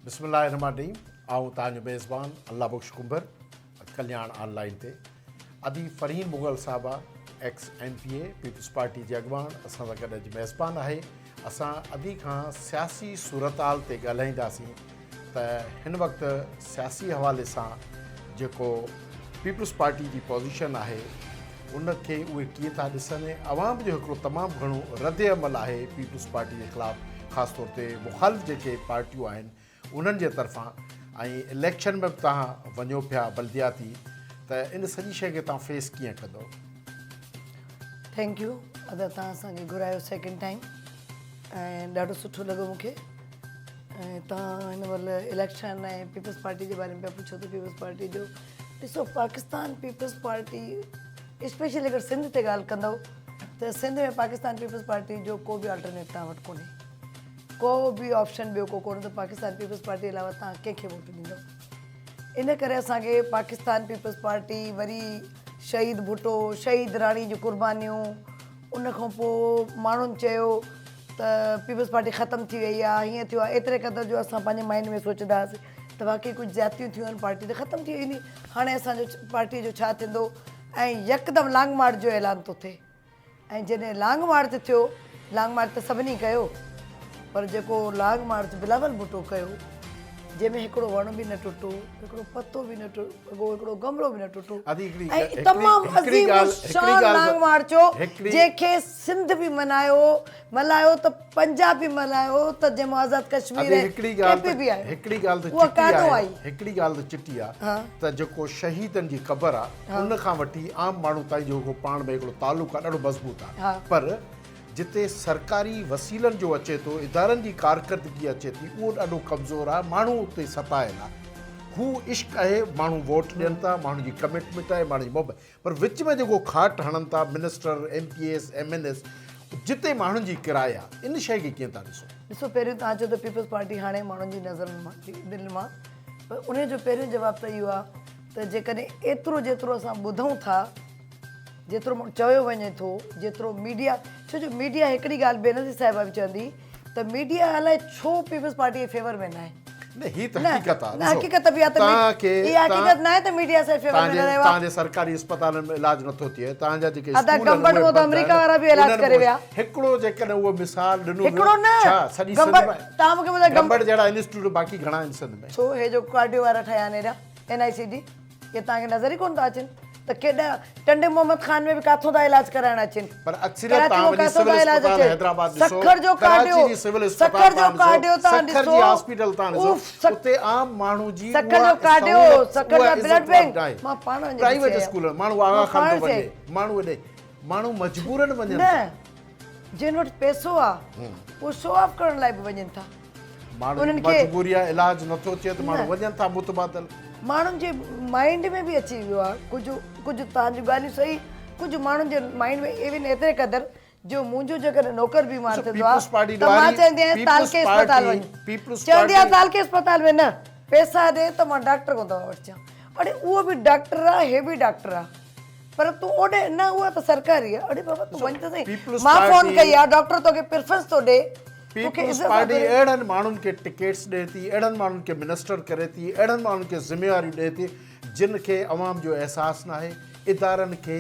بسم الله الرحمٰن الرحيم آئون توهان جو ميزبان الله بخش ڪنڀر ڪلياڻ آن لائين تي ادي فرحين مغل صاحبه ex M P A Peoples Party جي اڳواڻ اسان سان گڏ اڄ ميزبان آهي اسان ادي کان سياسي صورتحال تي ڳالهائينداسين ته هن وقت سياسي حوالي سان جيڪو پيپلز پارٽي جي پوزيشن آهي ان کي اهي ڪيئن ٿا ڏسن ۽ عوام جو هڪڙو تمام گهڻو رد عمل آهي پيپلز پارٽي جي خلاف خاص طور تي مخالف جيڪي پارٽيون آهن انهن جي طرفان ۽ اليڪشن ۾ به توهان وڃو پيا بلدياتي ته ان سڄي شيء کي توهان فيس ڪيئن ڪندو؟ Thank you ادا توهان اسان کي گهرايو سيڪنڊ ٽائيم ۽ ڏاڍو سٺو لڳو مون کي ۽ توهان هن مهل اليڪشن ۽ پيپلز پارٽي جي باري ۾ پيا پڇو ته پيپلز پارٽي جو ڏسو پاڪستان پيپلز پارٽي اسپيشلي اگر سنڌ تي ڳالهه ڪندو ته سنڌ ۾ پاڪستان پيپلز پارٽي جو ڪو به آلٽرنيٽ توهان وٽ ڪونهي ڪو به آپشن ٻيو ڪو ڪونهي ته پاڪستان پيپلز پارٽي علاوه توهان ڪنهن کي ووٽ ڏيندو ان ڪري اسان کي پاڪستان پيپلز پارٽي وري شهيد ڀٽو شهيد راڻي جون قربانيون ان کان پوء ماڻهن چيو ته پيپلز پارٽي ختم ٿي وئي آهي هيئن ٿيو آهي ايتري قدر جو اسان پنهنجي مائنڊ ۾ سوچندا هئاسين ته واقعي ڪجهه زيادتيون ٿيون آهن پارٽي ته ختم ٿي ويندي هاڻي اسان جو پارٽي جو ڇا ٿيندو ۽ يڪدم لانگ مارچ جو اعلان ٿو ٿئي ۽ جڏهن لانگ مارچ ٿيو، لانگ مارچ ته سڀني ڪيو پر جيڪو لانگ مارچ بلاول ڀٽو ڪيو، جنهن ۾ هڪڙو وڻ به نه ٽٽو، هڪڙو پتو به نه لڳو، هڪڙو گملو به نه ٽٽو ۽ تمام عظيم الشان لانگ مارچ هو، جنهن کي سنڌ به منايو، ملهايو ته پنجاب به ملهايو ته جنهن مان آزاد ڪشمير ۽ ڪي پي به آيو. هڪڙي ڳالهه ته چٽي آهي، هڪڙي ڳالهه ته چٽي آهي ته جيڪو شهيدن جي قبر آهي، ان کان وٺي عام ماڻهو تائين جيڪو پاڻ ۾ هڪڙو تعلق آهي ڏاڍو مضبوط آهي پر جتي سرڪاري وسيلن جو اچي ٿو ادارن جي ڪارڪردگي اچي ٿي اهو ڏاڍو ڪمزور آهي ماڻهو اتي ستايل آهي هو عشق آهي ماڻهو ووٽ ڏين ٿا ماڻهن جي ڪمٽمينٽ آهي ماڻهن جي محبت پر وچ ۾ جيڪو کاٽ هڻن ٿا minister M P S M N S جتي ماڻهن جي ڪرائي آهي ان شيء کي ڪيئن ٿا ڏسو؟ ڏسو پهريون توهان چيو ته پيپلز پارٽي هاڻي ماڻهن جي نظرن مان دل مان پر انهي جو پهريون جواب ته اهو آهي ته جيڪڏهن ايترو جيترو اسان ٻڌون ٿا، جيترو چيو وڃي ٿو، جيترو ميڊيا، ڇو جو ميڊيا هڪڙي ڳالهه بينظير صاحبه به چوندي ته ميڊيا الائي ڇو پيپلز پارٽي جي فيور ۾ ناهي. نه هي ته حقيقت آ. نه حقيقت به آ ته اها حقيقت ناهي ته ميڊيا اسان جي فيور ۾ نه رهيو آ. توهان جي سرڪاري اسپتالن ۾ علاج نٿو ٿئي، توهان جا جيڪي اسڪول آهن اهي بند آهن، آمريڪا وارا به علاج ڪري ويا. هڪڙو جيڪڏهن اهو مثال ڏنو ويو، هڪڙو نه، ڇا سڄي سنڌ ۾، توهان مون کي ٻڌايو گمبٽ جهڙا انسٽيٽيوٽ باقي گهڻا آهن سنڌ ۾. ڇو هي جو ڪارڊيو وارا ٺهيا آهن ايڏا. اين آء سي ڊي اهي توهان کي نظر ئي ڪونه ٿا اچن ته ڪيڏا ٽنڊي محمد خان ۾ به ڪاٿون ٿا علاج ڪرائڻ اچن پر اڪثريت توهان وڃي سول اسپتال حيدرآباد ڏسو سکر جو ڪراچي جي سول اسپتال توهان ڏسو سکر جي هاسپيٽل توهان ڏسو اتي عام ماڻهو جي سکر جو ڪارڊيو سکر جا بلڊ بينڪ مان پاڻ وڃي پرائيويٽ اسڪول ماڻهو آغا خان ٿو وڃي ماڻهو اڏي ماڻهو مجبورن وڃن نه جن وٽ پئسو آ اهو شو آف ڪرڻ لاء به وڃن ٿا ماڻهن جي مجبوري آهي علاج نٿو ٿئي ته ماڻهو وڃن ٿا متبادل. ماڻهن جي مائنڊ ۾ به اچي ويو آهي ڪجهه ڪجهه توهان جون ڳالهيون صحيح ڪجهه ماڻهن جي مائنڊ ۾ ايون ايتري قدر جو منهنجو جيڪڏهن نوڪر بيمار ٿيندو آهي ته مان چوندي آهيان تعلقي اسپتال وڃ چوندي آهيان تعلقي اسپتال ۾ نه پئسا ڏي ته مان ڊاڪٽر کان دوا وٺجان اڙي اهو به ڊاڪٽر آهي هي به ڊاڪٽر آهي پر تون اوڏي نه اها ته سرڪاري آهي اڙي بابا تون وڃ ته سهي مان فون ڪئي آهي ڊاڪٽر توکي پريفرنس ٿو ڏي پيپلز پارٽي اهڙن ماڻهن کي ٽڪيٽس ڏئي ٿي، اهڙن ماڻهن کي منسٽر ڪري ٿي، اهڙن ماڻهن کي ذميواريون ڏئي ٿي جن کي عوام جو احساس ناهي، ادارن کي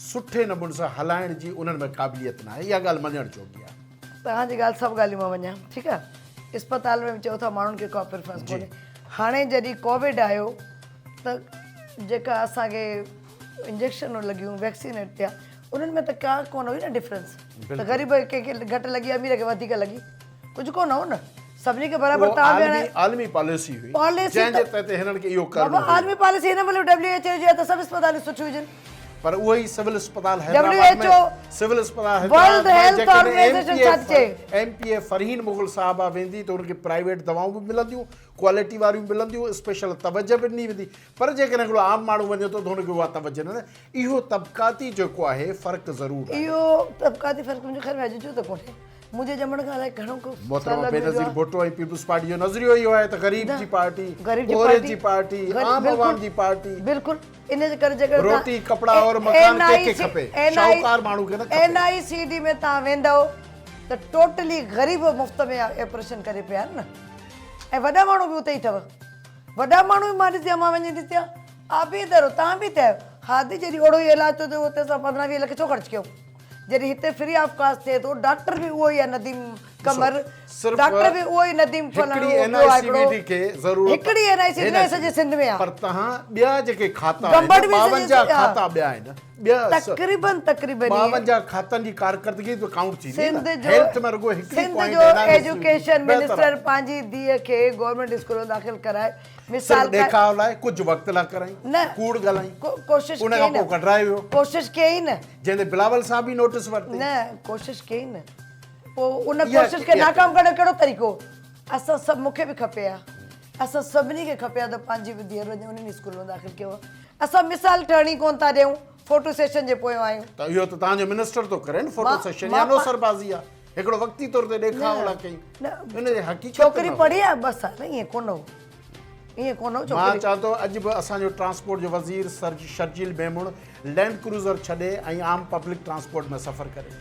سٺي نموني سان هلائڻ جي انهن ۾ قابليت ناهي، اها ڳالهه مڃڻ جوڳي آهي. توهان جي ڳالهه سڀ ڳالهيون مان مڃان ٺيڪ آهي اسپتال ۾ به چئو ٿا ماڻهن کي ڪا پريفرنس ڪونهي هاڻي جڏهن ڪووڊ آيو ته جيڪا اسان کي انجيڪشنون لڳيون ويڪسينيٽ ٿيا انهن ۾ ته ڪا ڪونه هئي نه ڊفرنس ته غريب کي ڪنهن کي گهٽ لڳي امير کي وڌيڪ لڳي ڪجهه ڪونه هو نه سڀني کي برابر تان به عالمي پاليسي هئي جنهن جي تحت هنن کي اهو ڪرڻو هو عالمي پاليسي هن مهل ڊبليو ايڇ او جي ته سڀ اسپتالون سٺيون هجن پر اهو ئي سول اسپتال حيدرآباد ۾ سول اسپتال حيدرآباد ۾ جيڪڏهن M P A Farheen Mughal صاحبه ويندي ته ان کي پرائيويٽ دوائون به ملنديون ڪوالٽي واريون ملنديون اسپيشل توجه به ڏني ويندي پر جيڪڏهن هڪڙو عام ماڻهو وڃي ٿو ته هن کي اها توجه نه اهو طبقاتي جيڪو آهي فرق ضرور آهي. اهو طبقاتي فرق منهنجي خيال ۾ اڄ جو ته ڪونهي. منهنجي ڄمڻ کان الائي گهڻو ڪو سال محترمه اڳ جو بينظير آهي. ڀٽو ۽ پيپلز پارٽي جو نظريو اهو آهي ته غريب جي پارٽي، پورهيت جي پارٽي، عام عوام جي پارٽي. بلڪل ان جي ڪري جيڪڏهن توهان روٽي، ڪپڙا اور مڪان ڪنهن کي کپي؟ شاهوڪار ماڻهو کي نه کپي. اين آء سي ڊي ۾ توهان ويندؤ ته ٽوٽلي غريب مفت ۾ آپريشن ڪري پيا آهن نه. ۽ وڏا ماڻهو به اتي ئي اٿو. وڏا ماڻهو به مان ڏسي آهيان، مان وڃي ڏسي آهيان. آبي درو تان به ته آهيو. هادي جڏهن اوڙو ئي علاج ٿو ٿئي اتي اسان 15 20 لک ڇو خرچ ڪيون؟ جڏهن هتي فري آف ڪاسٽ ٿئي ٿو، ڊاڪٽر به اهو ئي آهي نديم قمر، ڊاڪٽر به اهو ئي نديم فلاڻو ٻيو آهي هڪڙو، هڪڙي اين آء سي ڊي نه سڄي سنڌ ۾ آهي. پر تهان ٻيا جيڪي کاتا آهن 52 کاتا ٻيا آهن تقريبن تقريبن 52 کاتن جي ڪارڪردگي به ڪائونٽ ٿيندي نه هيلٿ ۾ رڳو هڪڙي سنڌ جو ايجوڪيشن منسٽر پنهنجي ڌيء کي گورنمينٽ اسڪول ۾ داخل ڪرائي مثال صرف ڏيکاء لاء ڪجهه وقت لاء ڪرائين نه ڪوڙ ڳالهائين ڪوشش ان کان پوء ڪڍرائي ويو ڪوشش ڪئي نه جنهن تي بلاول صاحب به نوٽس ورتي نه ڪوشش ڪئي نه پوء ان ڪوشش کي ناڪام ڪرڻ جو ڪهڙو طريقو اسان سڀ مون کي به کپي ها اسان سڀني کي کپي ها ته پنهنجي به ڌيئر وڃي انهن اسڪول ۾ داخل ڪيو ها اسان مثال ٺهڻ ئي ڪونه ٿا ڏيون فوٽو سيشن جي پويان آهيون. ته اهو ته توهان جو منسٽر ٿو ڪري نه فوٽو سيشن يا نوسربازي آ هڪڙو وقتي طور تي ڏيکاء لاء ڪئي ان جي حقيقت ڇوڪري پڙهي آ ٻه سال ائين ڪونه هو ائين ڪونه هو مان چوان ٿو اڄ به اسان جو ٽرانسپورٽ جو وزير سر شرجيل ميمڻ لينڊ ڪروزر ڇڏي ۽ عام پبلڪ ٽرانسپورٽ ۾ سفر ڪري.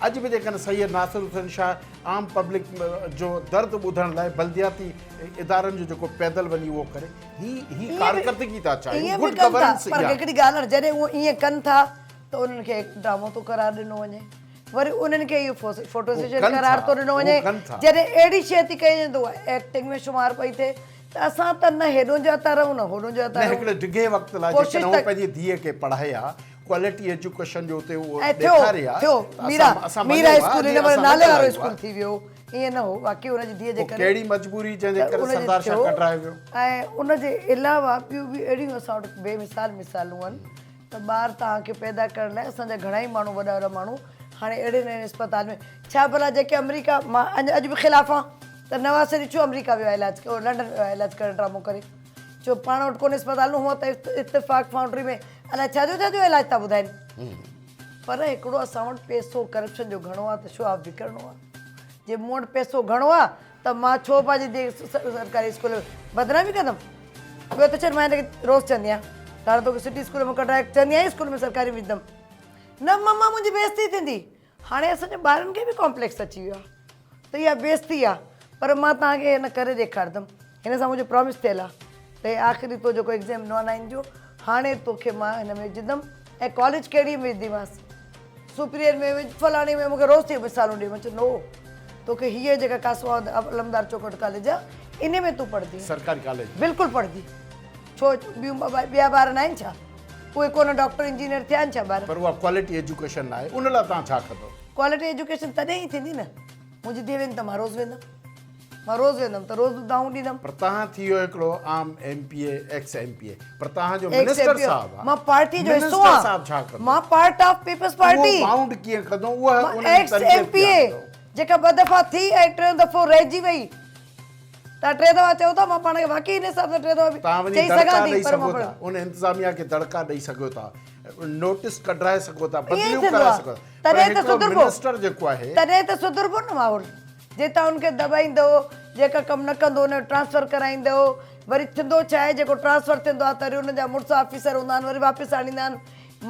اڄ به جيڪڏهن سيد ناصر حسين شاهه عام پبلڪ جو درد ٻڌڻ لاء بلدياتي ادارن جو جيڪو پيدل وڃي اهو ڪري. هي هي ڪارڪردگي ٿا چاهيون گڊ گورننس پر هڪڙي ڳالهه آهي جڏهن اهو ائين ڪن ٿا ته انهن کي ڊرامو ٿو قرار ڏنو وڃي وري انهن کي اهو فوٽو سيشن قرار ٿو ڏنو وڃي جڏهن اهڙي شيء ٿي ڪئي وڃي ته اها ايڪٽنگ ۾ شمار پئي ٿئي ته اسان ته نه هيڏون جا ٿا رهون نه هوڏون جا ٿا رهون. نه هڪڙي ڊگهي وقت لاء جيڪڏهن هو پنهنجي ڌيء کي پڙهائي ها، ڪوالٽي ايجوڪيشن جو اتي اهو ڏيکاري ها ٿيو ميرا ميرا اسڪول هن مهل نالي وارو اسڪول ٿي ويو ائين نه هو واقعي ان جي ڌيء جي ڪري ڪهڙي مجبوري جنهن جي ڪري سردار شاهه ڪڍرائي ويو. ۽ ان جي علاوه ٻيون به اهڙيون اسان وٽ بي مثال مثالون آهن ته ٻار توهان کي پيدا ڪرڻ لاء اسان جا گهڻا ئي ماڻهو وڏا وڏا ماڻهو هاڻي اهڙين اهڙين اسپتال ۾ ڇا ڀلا جيڪي آمريڪا مان اڄ به خلاف آهيان ته نواز شريف ڇو آمريڪا ويو آهي علاج لنڊن ويو آهي علاج ڪرڻ ڊرامو ڪري ڇو پاڻ وٽ ڪونهي اسپتالون هونء ته اتفاق فائونڊري ۾ الائي ڇا جو ڇا جو علاج ٿا ٻڌائين پر هڪڙو اسان وٽ پيسو ڪرپشن جو گهڻو آهي ته شو آف به ڪرڻو آهي جي مون وٽ پيسو گهڻو آهي ته مان ڇو پنهنجي ڌيء کي سرڪاري اسڪول ۾ بدنامي ڪندم؟ ٻيو ته ڇڏ مان هن کي روز چوندي آهيان ته هاڻي توکي سٽي اسڪول ۾ ڪڍرائي چوندي آهيان اسڪول ۾ سرڪاري وجهندم. نه مما منهنجي بيعزتي ٿيندي. هاڻي اسان جي ٻارن کي به ڪامپليڪس اچي ويو آهي ته اها بيعزتي آهي پر مان توهان کي هن ڪري ڏيکارندم. هن سان منهنجو پرامس ٿيل آهي ته هي آخري تو جيڪو ايگزام ڏنو آهي نائنٿ جو هاڻي توکي مان هن ۾ وجهندم ۽ ڪاليج ڪهڙي ۾ وجهنديمانس. سپريئر ۾ وڃ فلاڻي ۾ مونکي روز ٿي مثالون ڏي مان چيو نو توکي هيء جيڪا قاسم آباد علمدار چوڪ وٽ ڪاليج آ انهي ۾ تون پڙهندين سرڪاري ڪاليج بلڪل پڙهندين ڇو ٻيون ٻيا ٻار ناهن ڇا اهي ڪونه ڊاڪٽر انجنيئر ٿيا آهن ڇا ٻار پر اها ڪوالٽي ايجوڪيشن ناهي ان لاء توهان ڇا ڪندو ڪوالٽي ايجوڪيشن تڏهن ئي ٿيندي نه منهنجي ڌيء ويندي ته مان روز ويندم مان روز ويندم ته روز دانهون ڏيندم. پر تهان ٿي ويو هڪڙو عام M P A ex M P A پر تهان جو منسٽر صاحب آ مان پارٽي جو حصو آ صاحب ڇا ڪندو مان پارٽ آف پيپلز پارٽي اهو بائونڊ ڪيئن ڪندو اها ان جي ايڪس ايم پي اي جيڪا ٻه دفعا ٿي ۽ ٽيون دفعو رهجي وئي تهان ٽي دفعا چئو ٿا مان پاڻ کي واقعي ان حساب سان ٽي دفعا به چئي سگهان ٿي پر مان ان انتظاميا کي دڙڪا ڏئي سگهو ٿا نوٽس ڪڍرائي سگهو ٿا بدليون ڪرائي سگهو ٿا تڏهن ته سڌربو منسٽر جيڪو آهي تڏهن ته سڌربو نه ماحول جي توهان ان کي دٻائيندؤ، جيڪا ڪم نه ڪندو ان جو ٽرانسفر ڪرائيندؤ، وري ٿيندو ڇا آهي جيڪو ٽرانسفر ٿيندو آهي ته وري ان جا مڙس آفيسر هوندا آهن وري واپس آڻيندا آهن.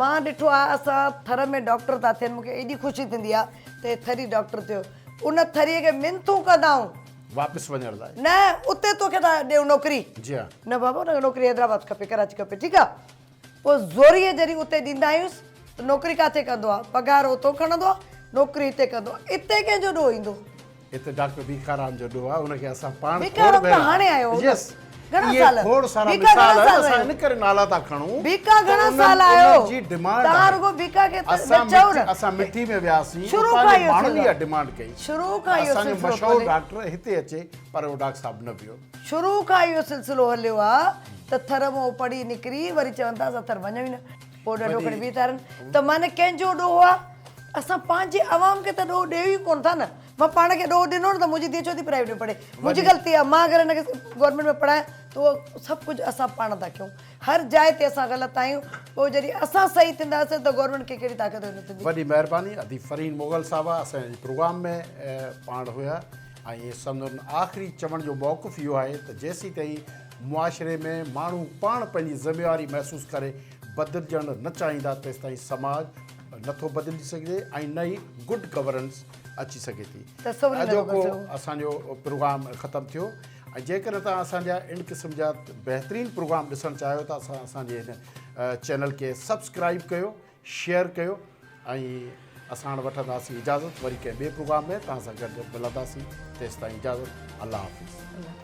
مان ڏٺو آهي اسان ٿر ۾ ڊاڪٽر ٿا ٿين مون کي ايڏي خوشي ٿيندي آهي ته هي ٿري ڊاڪٽر ٿيو ان ٿري کي منٿون ڪندا آهيون. واپس وڃڻ لاء. نه اتي توکي ٿا ڏيون نوڪري. جي ها. نه بابا ان کي نوڪري حيدرآباد کپي ڪراچي کپي ٺيڪ آهي. پوء زوريء جڏهن اتي ڏيندا آهيونس ته نوڪري ڪاٿي ڪندو آهي؟ پگهار اتو کڻندو آهي، نوڪري هتي ڪندو آهي. اتي ڪنهن جو ڏوهه ايندو؟ اتي ڊاڪٽر ڀيکارام جو ڏوهه آهي، ان کي اسان پاڻ کوڙ ڀيکارام ته ڀيرا هاڻي آيو هو نه. يس گهڻا اهي سال؟ کوڙ سارا ڀيکا مثال گهڻا آهن، سال اسان رهيو؟ ان ڪري نالا ٿا کڻون ڀيکا ته گهڻا انهن سال آيو؟ انهن جي ڊمانڊ توهان آهي. رڳو ڀيکا کي ته نه اسان چئو نه. اسان مٺي ۾ وياسين، شروع اتان کان جي اهو ماڻهن ٿيندو اها آهي. ڊمانڊ ڪئي شروع ته کان اهو اسان جو سلسلو مشهور ٿو هلي. ڊاڪٽر هتي اچي پر اهو ڊاڪٽر صاحب نه ويو. شروع کان اهو سلسلو هليو آ ته ٿر مان پڙهي نڪري وري چون ٿا اسان ٿر وڃون ئي نه پوء ڏنڊو کڻي بيهي ٿا رهن ته معنيٰ ڪنهن جو ڏوهه آ اسان پنهنجي عوام کي ته ڏوهه ڏيون ئي ڪونه ٿا نه مان پاڻ کي ڏوهه ڏنو نه ته منهنجي ڌيء ڇو ٿي پرائيويٽ ۾ پڙهي منهنجي غلطي آ مان اگر هن کي گورنمينٽ ۾ پڙهايان ته اهو سڀ ڪجهه اسان پاڻ ٿا ڪيون هر جاء تي اسان غلط آهيون پوء جڏهن اسان صحيح ٿينداسين ته گورنمينٽ کي ڪهڙي طاقت نه ٿيندي. وڏي مهرباني ادي فرين مغل صاحبه اسان جي پروگرام ۾ پاڻ هيا. ۽ سندن آخري چوڻ جو موقف اهو آهي ته جيسيتائين معاشري ۾ ماڻهو پاڻ پنهنجي ذميواري محسوس ڪري بدلجڻ نه چاهيندا تيستائين سماج نٿو بدلجي سگهجي ۽ نه ئي گڊ گورننس اچي سگهي ٿي. تصور ئي نٿو ڪري اڄوڪو سگهون. اسان جو پروگرام ختم ٿيو. ۽ جيڪڏهن توهان اسان جا ان قسم جا بهترين پروگرام ڏسڻ چاهيو ٿا اسان اسان جي هن چينل کي سبسڪرائب ڪيو شيئر ڪيو ۽ اسان هاڻ وٺنداسين اجازت وري ڪنهن ٻئي پروگرام ۾ توهان سان گڏ ملنداسين تيستائين اجازت الله حافظ.